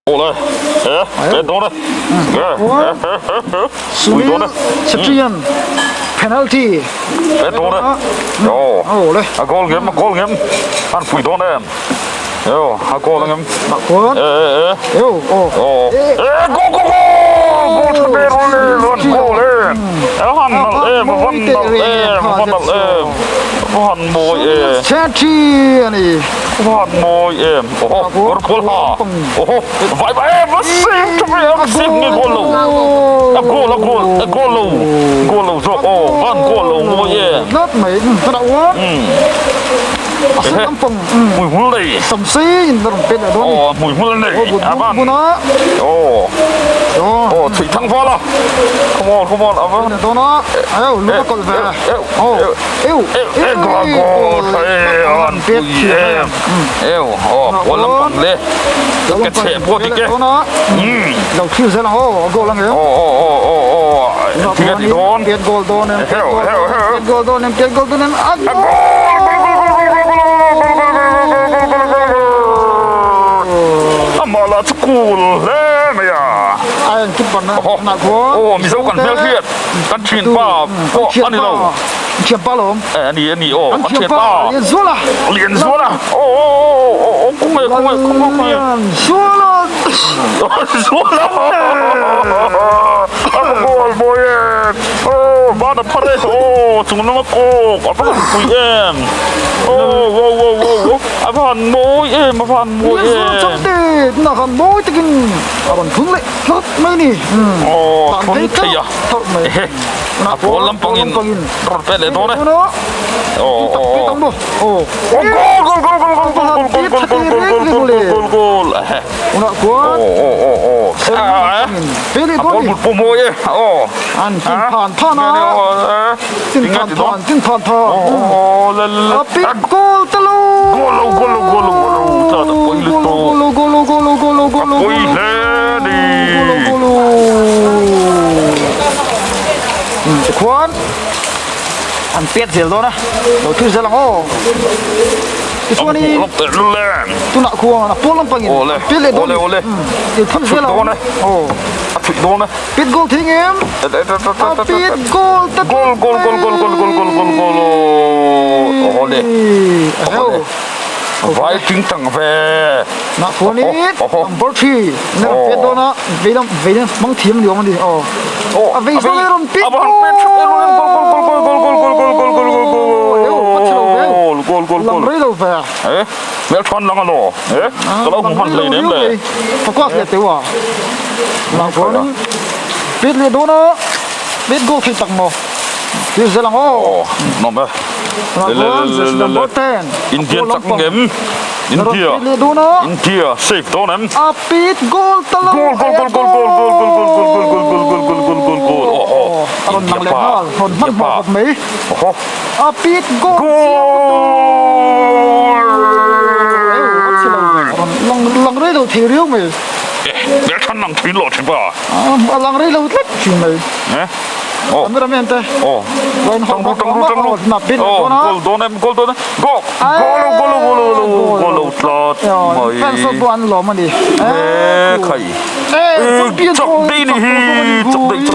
Awle, e, e dawn e. Sunil Chhetri-a'n penalty E dawn e. Awle. A goal ngem, a goal ngem. An pui dawn em. Yo, a goal ngem. Chuan. E, e, e. Yo, aw. Aw. E, goal, goal, goal! Goal tha ber awle, an goal e. A han nalh em, a van nalh em, a van nalh em. A van mawi e. Sunil Chhetri a ni. A van mawi em. Oho, kawr kual ha. Oho, vai vai em, a save tha ve, a save nge goal lo. A goal, a goal, a goal lo. Goal lo zawk, aw, van goal lo mawi e. Nat mai, ka dah uan. A sen lampang. Hmui hmul nei. Samsei in a rawn pet leh dawn ni. Aw, hmui hmul a nei. A van. Aw. Aw, chhuih thang val a. Come on, come on, a van. Leh dawn a, eu, lung a kawlh ve. Aw, eu, eu, eu, goal, goal, tha e, a van pui em. Eu, aw, goal lampang le. Ka chheh pawh dik e. Lo thlir zel ang aw, a goal ang em. Aw, aw, aw, aw, aw, thing a ti dawn. Piat goal dawn em, piat goal dawn em, piat goal dawn em, piat goal dawn em, a goal! Amah lah chu cool hle mai a. A en keeper na na khuan. Aw, Mizo kan hmelhriat, kan thianpa pawh a ni lo. Thianpa lawm. E a ni a ni aw, kan kan thianpa. Lianzuala. Lianzuala. Aw aw aw aw kawng e kawng e kawng e kawng e. Lianzuala. Lianzuala. A va goal mawi em. Aw van a phar e. Aw chung lama kawk a va han pui em. Aw wow wow wow wow a va han mawi em a va han mawi em. Lianzuala changte tunah khan mawi takin a rawn thun leh tlat mai ni. Aw thun thei a. Mai. A pawl lampangin rawn pet leh dawn e. Aw aw aw. Aw goal goal goal goal goal goal goal goal goal goal goal goal goal goal goal. Aw aw aw aw. A pawl but pawh mawi e. Aw. An tin phan phan a. Tin phan phan tin phan phan. Aw la la. A pit goal ta lo. Goal lo goal lo goal lo goal lo. Ta ta pawi lutuk. Goal lo goal lo goal lo goal lo goal lo. A pawi hle ni. Goal lo goal lo. Tikhuan an pet zel dawn a, lo thlir zel ang aw. Tichuanin tunah khuan a pawl lampangin an pet leh dawn a ni. In tham zel ang aw. Pet goal thei ngem? A pet goal ta Goal goal goal goal goal goal goal goal goal aww. Vai ting tang ve. Nah khuanin number 3 na rawn pet dawn a, vei lam vei lam hmang thiam ni awm a ni aw. A vei zawng e rawn pet goal Lam rei lo ve. E hmel than lang alaw e ka lo hmu hman hlei nem le. Focus leh teuh a. Nah khuanin pet leh dawn a, pet goal thei tak maw. Thil zel ang aw. Aw nawm e. Number 10. Indian chak ngem. India. India safe dawn em. A pit goal ta lo. Goal goal goal goal goal goal goal goal goal goal goal goal goal goal goal goal. Oh oh. A rawn lang leh nghal. Rawn hman hmawh khawp mai. Oho. A pit goal. Goal. Lang lang rei lo thei riau mai. Eh, ber than lang thin lo thin pa. A lang rei lo tlat thin mai. Eh. Oh. Cameraman te. Oh. Tang ru tang ru tang ru. Oh, goal dawn em goal dawn em. Go. Goal goal goal goal goal lo tlat mai. Fans ho pawh an lawm a ni. Eh khai. Eh champion chak dei ni hi. Chak dei.